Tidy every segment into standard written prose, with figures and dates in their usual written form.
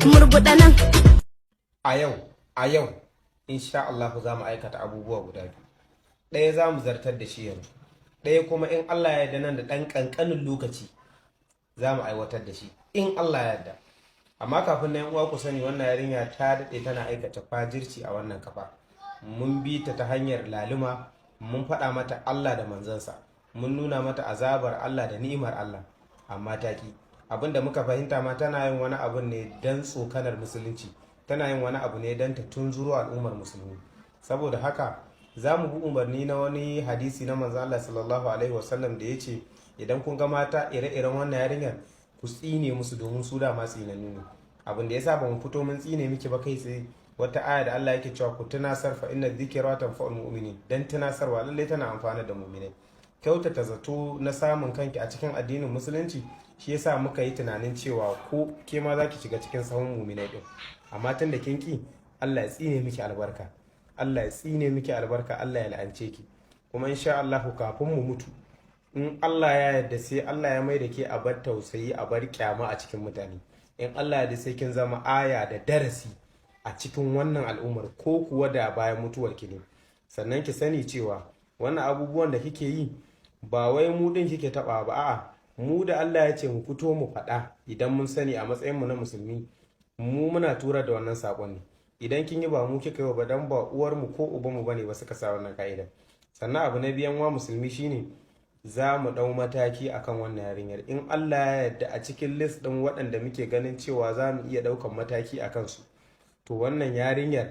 Murguɗa nan. A yau, insha Allah, za mu aikata abubuwa guda biyu. Ɗaya za mu zartar da shi yanzu, ɗaya kuma in Allah ya yarda nan da ɗan ƙanƙanin lokaci za mu aiwatar da shi in Allah ya yarda. Amma kafin nan, uwa, ku sani wannan yarinya ta daɗe tana aikata fajirci a wannan kafa. Mun bi ta ta hanyar laluma, mun faɗa mata Allah da manzansa, mun nuna mata azabar Allah da ni'imar Allah, amma ta ki. Abin da muka fahimta ma, tana yin wani abun ne don tsokanar musulunci, tana yin wani abu ne don ta tunzuro al'ummar musulmi. Saboda haka za mu bi umarni na wani hadisi na manzo Allah sallallahu alaihi wasallam da ya ce idan kun ga mata ire-iren wannan yarinyar, ku tsine musu, domin su dama tsinannu ne. Abin da yasa ba mu fito mun tsine miki ba kai tsaye, wata aya da Allah yake cewa ku tunasar, fa inna dhikra tanfa'ul mu'minin, dan tunasarwa lallai tana amfana da mu'minai. Kyautata zato na samun kanki a cikin addinin musulunci shi yasa muka yi tunanin cewa ko ke ma za ki shiga cikin sahun mu'minai din. Amma tun da kin ki, Allah ya tsine miki albarka, Allah ya tsine miki albarka, Allah ya la'ance ki. Kuma insha Allah kafin mu mutu, in Allah ya yarda, sai Allah ya mai da ke a bar tausayi, a bar kyama a cikin mutane. In Allah ya yarda, sai kin zama aya da darasi a cikin wannan al'ummar, ko kuwa da bayan mutuwar ki ne. Sannan ki sani cewa wannan abubuwan da kike yi ba wai mu din kike taba ba, a'a, mu da Allah ya ce mu fito mu faɗa idan mun sani a matsayin mu na musulmi, mu muna tura da wannan sakon ne. Idan kin yi, ba mu kika yi ba, dan ba uwar mu ko uban mu bane ba suka sa wannan ka'idar. Sannan abu na biyan wa musulmi shine za mu ɗau mataki akan wannan yarinyar in Allah ya yarda. A cikin list ɗin waɗanda muke ganin cewa za mu iya ɗaukan mataki a kansu, to wannan yarinyar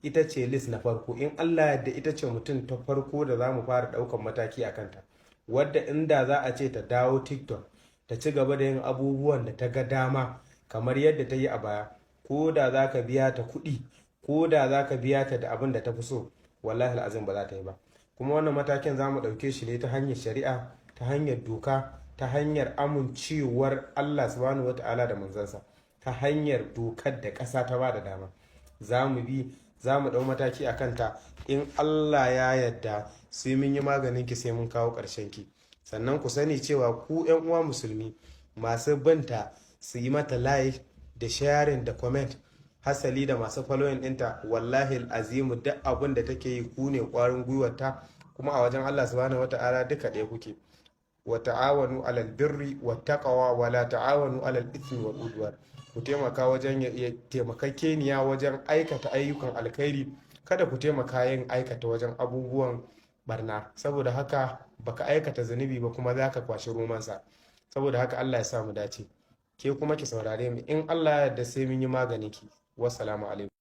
ita ce list na farko. In Allah ya yarda, ita ce mutum ta farko da za mu fara ɗaukan mataki a kanta, wadda inda za a ce ta dawo TikTok ta ci gaba da yin abubuwan da ta ga dama kamar yadda ta yi a baya, ko da za ka biya ta kuɗi, ko da za ka biya ta da abin da ta fi so, wallahi azim ba za ta yi ba. Kuma wannan matakin za mu ɗauke shi ne ta hanyar shari'a, ta hanyar doka, ta hanyar amincewar Allah subhanahu wata'ala da manzansa, ta hanyar dokar da ƙasa ta ba da dama. Za mu bi, za mu ɗau mataki a kanta. In Allah ya yarda, sai mun yi maganin ki, sai mun kawo ƙarshen ki. Sannan ku sani cewa ku 'yan uwa musulmi masu binta su yi mata like da sharing da comment, hasali da masu following ɗinta, wallahi azimu duk abin da take yi ku ne ƙwarin gwiwarta. Kuma a wajen Allah subhanahu wata'ala duka ɗaya kuke. Wa ta'awanu alal birri wat taqwa wa la ta'awanu alal ithmi wal udwan. Ku taimaka wajen taimakakeniya wajen aikata ayyukan alkhairi, kada ku taimaka yin aikata wajen abubuwan barna. Saboda haka baka aikata zunubi ba kuma zaka kwashi romansa. Saboda haka Allah ya sa mu dace. Ke kuma ki saurare mu, in Allah ya yarda sai mun yi magani ki. Wassalamu alaikum.